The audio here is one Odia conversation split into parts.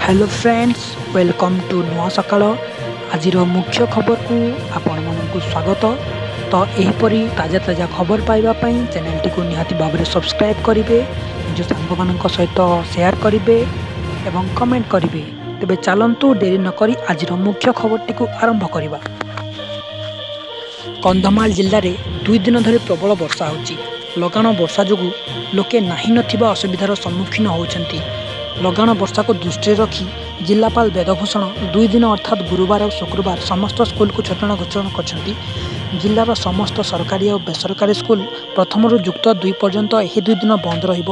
ହ୍ୟାଲୋ ଫ୍ରେଣ୍ଡସ୍, welcome to ନୂଆ ସକାଳ। ଆଜିର ମୁଖ୍ୟ ଖବରକୁ ଆପଣମାନଙ୍କୁ ସ୍ୱାଗତ। ତ ଏହିପରି ତାଜା ତାଜା ଖବର ପାଇବା ପାଇଁ ଚ୍ୟାନେଲଟିକୁ ନିହାତି ଭାବରେ ସବସ୍କ୍ରାଇବ୍ କରିବେ, ନିଜ ସାଙ୍ଗମାନଙ୍କ ସହିତ ସେୟାର କରିବେ ଏବଂ କମେଣ୍ଟ କରିବେ। ତେବେ ଚାଲନ୍ତୁ, ଡେରି ନକରି ଆଜିର ମୁଖ୍ୟ ଖବରଟିକୁ ଆରମ୍ଭ କରିବା। କନ୍ଧମାଳ ଜିଲ୍ଲାରେ 2 ଦିନ ଧରି ପ୍ରବଳ ବର୍ଷା ହେଉଛି। ଲଗାଣ ବର୍ଷା ଯୋଗୁଁ ଲୋକେ ନାହିଁ ନଥିବା ଅସୁବିଧାର ସମ୍ମୁଖୀନ ହେଉଛନ୍ତି। ଲଗାଣ ବର୍ଷାକୁ ଦୃଷ୍ଟିରେ ରଖି ଜିଲ୍ଲାପାଳ ବେଦଭୂଷଣ 2 ଦିନ, ଅର୍ଥାତ୍ ଗୁରୁବାର ଆଉ ଶୁକ୍ରବାର ସମସ୍ତ ସ୍କୁଲକୁ ଛୁଟି ଘୋଷଣା କରିଛନ୍ତି। ଜିଲ୍ଲାର ସମସ୍ତ ସରକାରୀ ଆଉ ବେସରକାରୀ ସ୍କୁଲ ପ୍ରଥମରୁ ଯୁକ୍ତ ଦୁଇ ପର୍ଯ୍ୟନ୍ତ ଏହି 2 ଦିନ ବନ୍ଦ ରହିବ।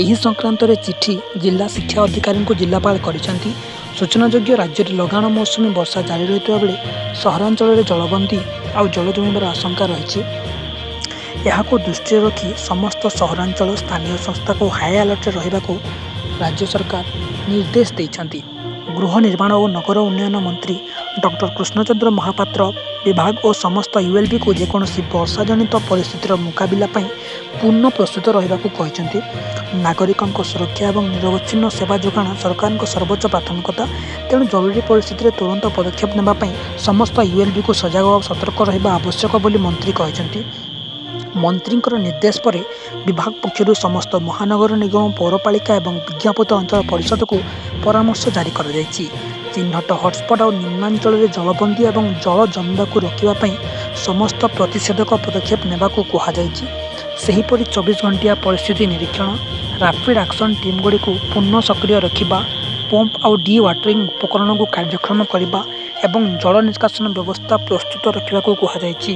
ଏହି ସଂକ୍ରାନ୍ତରେ ଚିଠି ଜିଲ୍ଲା ଶିକ୍ଷା ଅଧିକାରୀଙ୍କୁ ଜିଲ୍ଲାପାଳ କରିଛନ୍ତି। ସୂଚନାଯୋଗ୍ୟ, ରାଜ୍ୟରେ ଲଗାଣ ମୌସୁମୀ ବର୍ଷା ଜାରି ରହିଥିବା ବେଳେ ସହରାଞ୍ଚଳରେ ଜଳବନ୍ଦୀ ଆଉ ଜଳ ଜମିବାର ଆଶଙ୍କା ରହିଛି। ଏହାକୁ ଦୃଷ୍ଟିରେ ରଖି ସମସ୍ତ ସହରାଞ୍ଚଳ ସ୍ଥାନୀୟ ସଂସ୍ଥାକୁ ହାଇ ଆଲର୍ଟରେ ରହିବାକୁ ରାଜ୍ୟ ସରକାର ନିର୍ଦ୍ଦେଶ ଦେଇଛନ୍ତି। ଗୃହ ନିର୍ମାଣ ଓ ନଗର ଉନ୍ନୟନ ମନ୍ତ୍ରୀ ଡକ୍ଟର କୃଷ୍ଣଚନ୍ଦ୍ର ମହାପାତ୍ର ବିଭାଗ ଓ ସମସ୍ତ ୟୁଏଲ୍ବିକୁ ଯେକୌଣସି ବର୍ଷାଜନିତ ପରିସ୍ଥିତିର ମୁକାବିଲା ପାଇଁ ପୂର୍ଣ୍ଣ ପ୍ରସ୍ତୁତ ରହିବାକୁ କହିଛନ୍ତି। ନାଗରିକଙ୍କ ସୁରକ୍ଷା ଏବଂ ନିରବଚ୍ଛିନ୍ନ ସେବା ଯୋଗାଣ ସରକାରଙ୍କ ସର୍ବୋଚ୍ଚ ପ୍ରାଥମିକତା। ତେଣୁ ଜରୁରୀ ପରିସ୍ଥିତିରେ ତୁରନ୍ତ ପଦକ୍ଷେପ ନେବା ପାଇଁ ସମସ୍ତ ୟୁଏଲ୍ବିକୁ ସଜାଗ ଓ ସତର୍କ ରହିବା ଆବଶ୍ୟକ ବୋଲି ମନ୍ତ୍ରୀ କହିଛନ୍ତି। ମନ୍ତ୍ରୀଙ୍କର ନିର୍ଦ୍ଦେଶ ପରେ ବିଭାଗ ପକ୍ଷରୁ ସମସ୍ତ ମହାନଗର ନିଗମ, ପୌରପାଳିକା ଏବଂ ବିଜ୍ଞାପିତ ଅଞ୍ଚଳ ପରିଷଦକୁ ପରାମର୍ଶ ଜାରି କରାଯାଇଛି। ଚିହ୍ନଟ ହଟସ୍ପଟ୍ ଆଉ ନିମ୍ନାଞ୍ଚଳରେ ଜଳବନ୍ଦୀ ଏବଂ ଜଳ ଜମିବାକୁ ରୋକିବା ପାଇଁ ସମସ୍ତ ପ୍ରତିଷେଧକ ପଦକ୍ଷେପ ନେବାକୁ କୁହାଯାଇଛି। ସେହିପରି 24 ଘଣ୍ଟିଆ ପରିସ୍ଥିତି ନିରୀକ୍ଷଣ, ରାପିଡ୍ ଆକ୍ସନ୍ ଟିମ୍ଗୁଡ଼ିକୁ ପୂର୍ଣ୍ଣ ସକ୍ରିୟ ରଖିବା, ପମ୍ପ ଆଉ ଡି ୱାଟରିଂ ଉପକରଣକୁ କାର୍ଯ୍ୟକ୍ଷମ କରିବା ଏବଂ ଜଳ ନିଷ୍କାସନ ବ୍ୟବସ୍ଥା ପ୍ରସ୍ତୁତ ରଖିବାକୁ କୁହାଯାଇଛି।